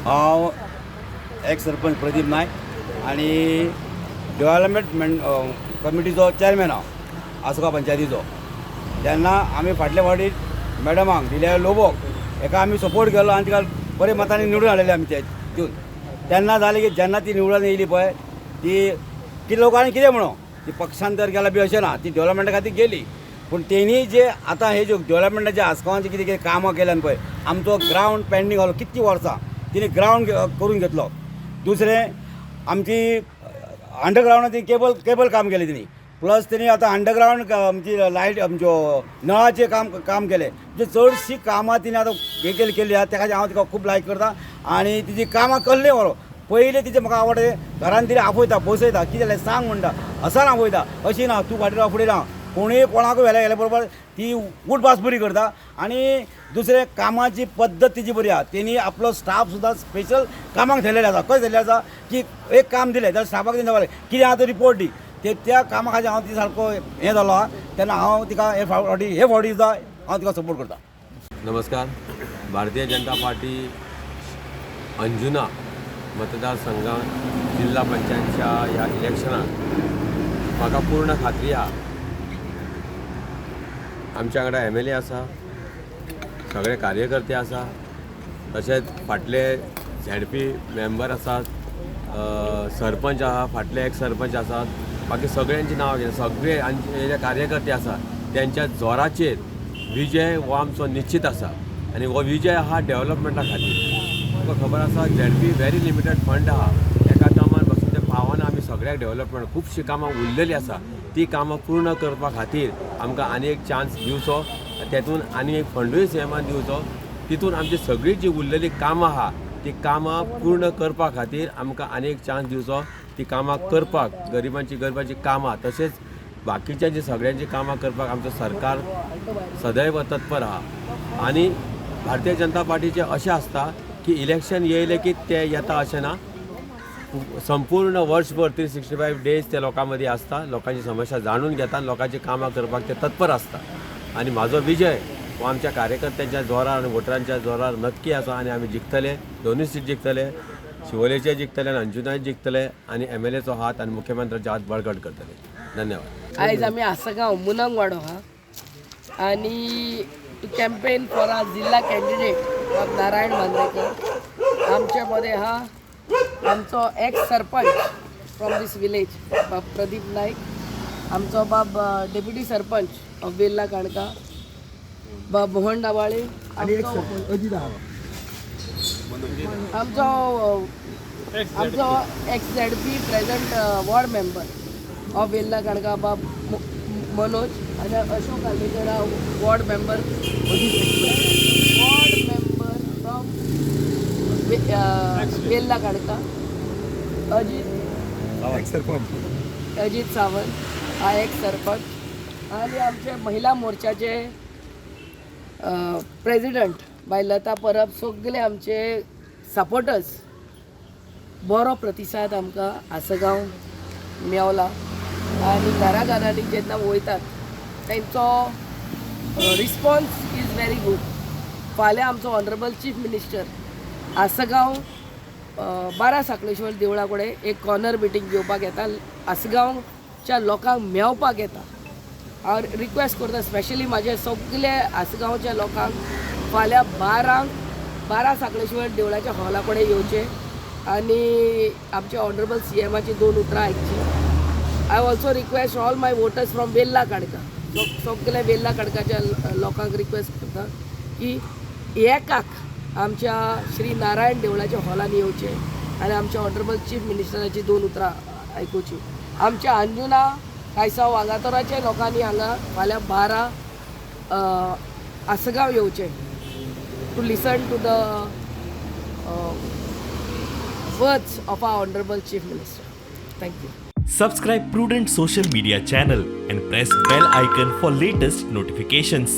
हांव एक्स सरपंच प्रदीप नायक आनी development कमिटीचो chairman हांव आसगांव पंचायतीचो. तेन्ना आमी फाटल्या फावटी मॅडमाक दिल्या लोबोक हेका आमी सपोर्ट केलो आनी तिका बरे मतांनी निवडून हाडलेले आमी ते दिवन. तेन्ना जालें की जेन्ना ती निवडून येयली पळय, ती कितें लोकांनी कितें म्हणो, ती पक्षांतर केला बी अशें ना, ती डेव्हलपमेंटा खातीर गेली. पूण तेणी जे आतां हे ज्यो डेव्हलपमेंटाचे आसगांवांचे कितें कितें कामां केल्यान पळय, आमचो ग्रावंड पेंडींग आहलो कितलीं वर्सां, तिणें ग्रावंड करून घेतलो. दुसरें, आमची अंडरग्रावंड ती केबल काम केलें तिणी. प्लस तेणी आतां अंडरग्रावंड आमची लायट, आमच्यो नळाचें काम केलें. म्हणजे चडशीं कामां तिणें आतां हे केल्ली आहा. त्या खातीर हांव तिका खूब लायक करता आनी तिजी कामां कसलीं व्हरो पयलीं तिचें म्हाका आवडटा. घरान तिणें आपयता, बसयता, कितें जालें सांग म्हणटा, हसान आपयता. अशी ना तूं फाटीं राव, फुडें राव, कोणूय कोणाकूय व्हेल्या गेल्या बरोबर ती उठबास बरी करता. आनी दुसरें, कामाची पद्दत तिजी बरी आहा. तेणी आपलो स्टाफ सुद्दां स्पेशल कामाक थेयलेले आसा. कशें थेयलेले आसा की एक काम दिलें जाल्यार स्टाफाक तेणी सांगलें, कितें आहा तो रिपोर्ट दी. ते त्या कामा खातीर हांव ती सारको हें जालो आहा. तेन्ना हांव तिका हे फावटी सुद्दां हांव तिका सपोर्ट करता. नमस्कार. भारतीय जनता पार्टी अंजुना मतदारसंघात जिल्हा पंचायतच्या ह्या इलेक्शनाक म्हाका पूर्ण खात्री आहा, आमच्या वांगडा एमएलए आसा, सगळे कार्यकर्ते आसा, तशेंच फाटले झेडपी मेंबर आसात, सरपंच आहा, फाटले एक सरपंच आसात, बाकी सगळ्यांची नांवां घेता. सगळे आमचे जे कार्यकर्ते आसा, तेंच्या जोराचेर विजय हो आमचो निश्चित आसा आनी हो विजय आहा डेव्हलपमेंटा खातीर. तुमकां खबर आसा, झेडपी व्हेरी लिमिटेड फंड आहा. एका टर्मान पासून ते पावना आमी सगळ्याक डेव्हलपमेंट. खुबशीं कामां उरलेलीं आसा. ती कामां पूर्ण करपा खातीर आमकां आनी एक चान्स दिवचो, तेतून आनी एक फंडूय सीएमान दिवचो. तितून आमची सगळीं जी उरलेलीं कामां आहा, ती कामां पूर्ण करपा खातीर आमकां आनी एक चान्स दिवचो. ती कामां करपाक, गरिबांची गरिबांची कामां तशेंच बाकीच्या जी सगळ्यांची कामां करपाक आमचो सरकार सदैव तत्पर आहा. आनी भारतीय जनता पार्टीचें अशें आसता की इलेक्शन येयलें की ते येता अशें ना. संपूर्ण वर्सभर 365 डेज ते लोकां मदीं आसता, लोकांची समस्या जाणून घेता आनी लोकांची कामां करपाक ते तत्पर आसता. आनी म्हाजो विजय हो आमच्या कार्यकर्त्यांच्या जोरार आनी वोटरांच्या जोरार नक्की आसा आनी आमी जिखतले. दोनूय सीट जिखतले, शिवोलेचे जिखतले आनी अंजुनाय जिखतले आनी एमएलएचो हात आनी मुख्यमंत्र्याचो हात बळकट करतले. धन्यवाद. आयज आमी आसगांव मुनंगवाडो हा आनी टू कॅम्पेन फॉर our जिल्हा कॅन्डिडेट बाब नारायण मांद्रेकर. आमच्या मध्ये हा आमचो x sarpanch from this village बाब प्रदीप नाईक, आमचो बाब डेप्युटी सरपंच ऑफ वेर्ला काणका बाब मोहन डाबाळे, आमचो x ZP present ward member of Verla Canacona बाब मनोज आनी Ashok Arlekar, ward member from Verla Canca, Ajit Sawant हा एक सरपंच आणि आमचे महिला मोर्चाचे प्रेजिडंट बाय लता परब. सगळे आमचे सपोर्टर्स, बरो प्रतिसाद आमकां आसगांव मेवला आनी घरा घरांनी जेन्ना वयतात, तेंचो रिस्पॉन्स is very good. फाल्यां आमचो ऑनरेबल चीफ मिनिस्टर आसगांव बारा साखळेश्वर देवळा कडेन एक कॉर्नर मिटींग घेवपाक येता, आसगांवच्या लोकांक मेवपाक येता. हांव रिक्वेस्ट करता स्पेशली म्हाजे सगळे आसगांवच्या लोकांक, फाल्यां 12ंक बारा साखळेश्वर देवळाच्या हॉला कडेन येवचें आनी आमच्या ऑनरेबल सीएमाची दोन उतरां आयकची. I also request all my voters from Verla Canacona, सगळे वेर्ला काणकाच्या लोकांक रिक्वेस्ट करता की एकाक आमच्या श्री नारायण देवळाच्या हॉलान येवचें आनी आमच्या ऑनरेबल चीफ मिनिस्टराची दोन उतरां आयकुची. आमच्या अंजुना कायसाव वागातोराच्या लोकांनी हांगा फाल्यां 12 आसगांव येवचें to listen to the words of our honorable chief minister. Thank you. Subscribe Prudent Social Media channel and press bell icon for latest notifications.